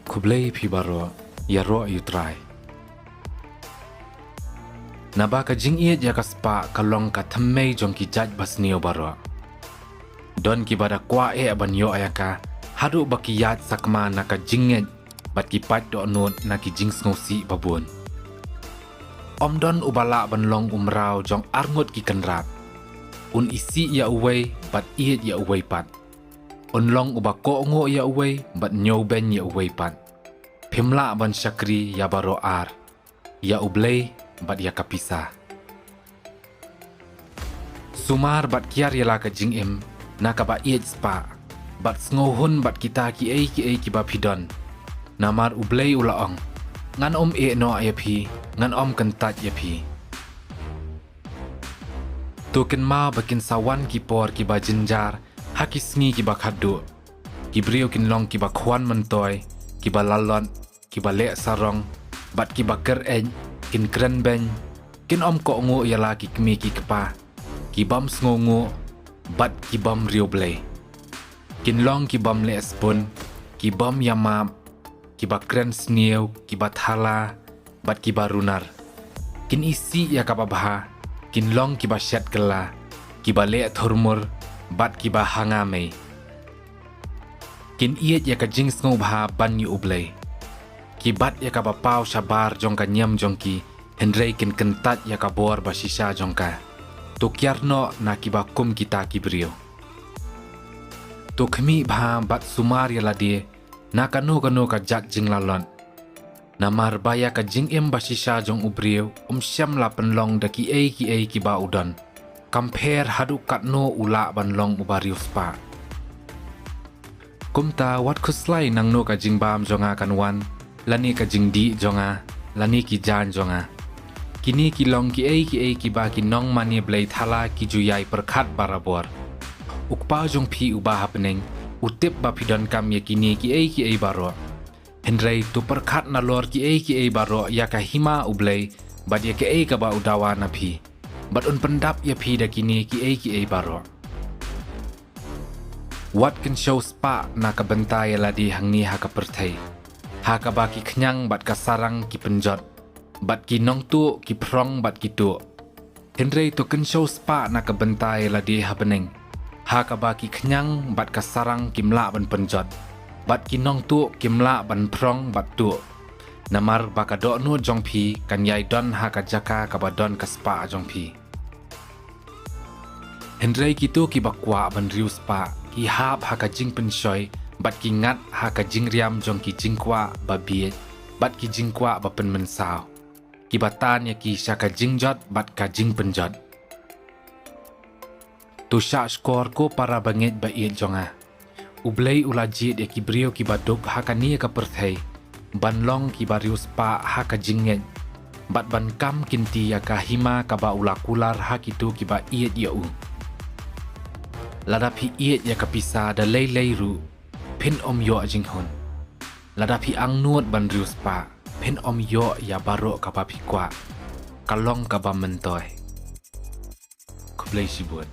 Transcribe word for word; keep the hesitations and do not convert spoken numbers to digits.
Khublei phi baroh, ïaroh ïa u Trai. Naba ka jingïeit ïa ka spah ka long ka thymmei jong ki jait basniew baroh. Don kiba da kwah eh ban ïoh ïa ka, haduh ba ki ïaid sakma na ka jingngeit, bad ki pait dohnud na ki jingsngewsih babun. Ym don uba lah ban long u mraw jong arngut ki kynrad. Un isih ïa uwei, bad ïeit ïa uwei pat. Un long uba kohnguh ïa uwei, bad ñiewbeiñ ïa uwei pat. Phim lah ban shakri ïa baroh ar, ïa U Blei, bad ïa ka pisa. Sumar bad kiar ïa la ka jingim, na kaba ïeit spah. Bad sngewhun bad kita kiei kiei kiba phi don. Namar U Blei u la ong, ngan ym ïehnoh ïa phi, ngan ym kyntait ïa phi. To kynmaw ba kin sa wan ki por kiba jynjar, ha ki sngi kiba khatduh. Ki briew kin long kiba khwan myntoi, kiba lalot, kiba leh sarong, bad kiba kyr-eit, kin kren beiñ, kin ym kohnguh ïa la ki kmie ki kpa, ki bym sngewnguh, bad ki bym riewblei. Kin long ki bym leh spun, ki bym ïamap, kiba kren sniew, kiba thala, bad kiba runar. Kin isih ïa kaba bha, kin long kiba shet kylla, kiba leh thurmur, bad kiba ha nga mei. Kin ïeit ïa ka jingsngewbha ban ïa U Blei. Ki bat ïa kaba paw shabar jong ka niam jong ki, hynrei kin kyntait ïa ka bor ba shisha jong ka. To kiar noh na kiba kum kita ki briew. To khmih bha bad sumar ïa lade, na kano kano ka jait jinglalot. Namar ba ïa ka jingim ba shisha jong u briew, um shym la pynlong da kiei kiei kiba u don. Kam pher haduh katno u lah ban long uba riewspah. Kumta wat khuslai nangno ka jingbam jong nga kan wan, lane ka jingdih jong nga, lane ki jaiñ jong nga. Kine ki long kiei kiei kiba ki nongmane blei thala ki ju ïai pyrkhat barabor. U Kpa jong phi uba ha bneng, u tip ba phi donkam ïa kine kiei kiei baroh. Hynrei to pyrkhat nalor kiei kiei baroh ïa ka hima U Blei, bad ïa kaei kaba u dawa na phi. Bad un pyndap ïa phi da kine kiei kiei baroh. Wat kynshew spah na ka bynta ïa lade hangne ha ka pyrthei. Ha kaba ki khñiang bad ka sarang ki pynjot. Bad ki nongtuh ki phrong bad ki tuh. Hynrei to kynshew spah na ka bynta ïa lade ha bneng. Ha kaba ki khñiang bad ka sarang kim lah ban pynjot. Bad ki nongtuh kim lah ban phrong bad tuh. Namar ba ka dohnud jong phi kan ïai don ha ka jaka kaba don ka spah jong phi. Hynrei kito kiba kwah ban riewspah, ki hap ha ka jingpynshoi, bad ki ngat ha ka jingriam jong ki jingkwah babieit, bad ki jingkwah bapynmynsaw. Kiba tan ïa ki sha ka jingjot bad ka jingpynjot. To shah shkor ko para bangeit ba ïeit jong nga. U Blei u la jied ïa ki briew kiba duk ha kane ka pyrthei. Ban long kiba riewspah ha ka jingngeit. Bad ban kam kynti ïa ka hima kaba u la kular ha kito kiba ïeit ïa u. Lada phi ïeit ïa ka pisa da lei lei ruh. Phin ym ïoh jinghun. Lada phi angnud ban riewspah. Phin ym ïoh ïa baroh kaba phi kwah. Ka long kaba myntoi. Khublei shibun.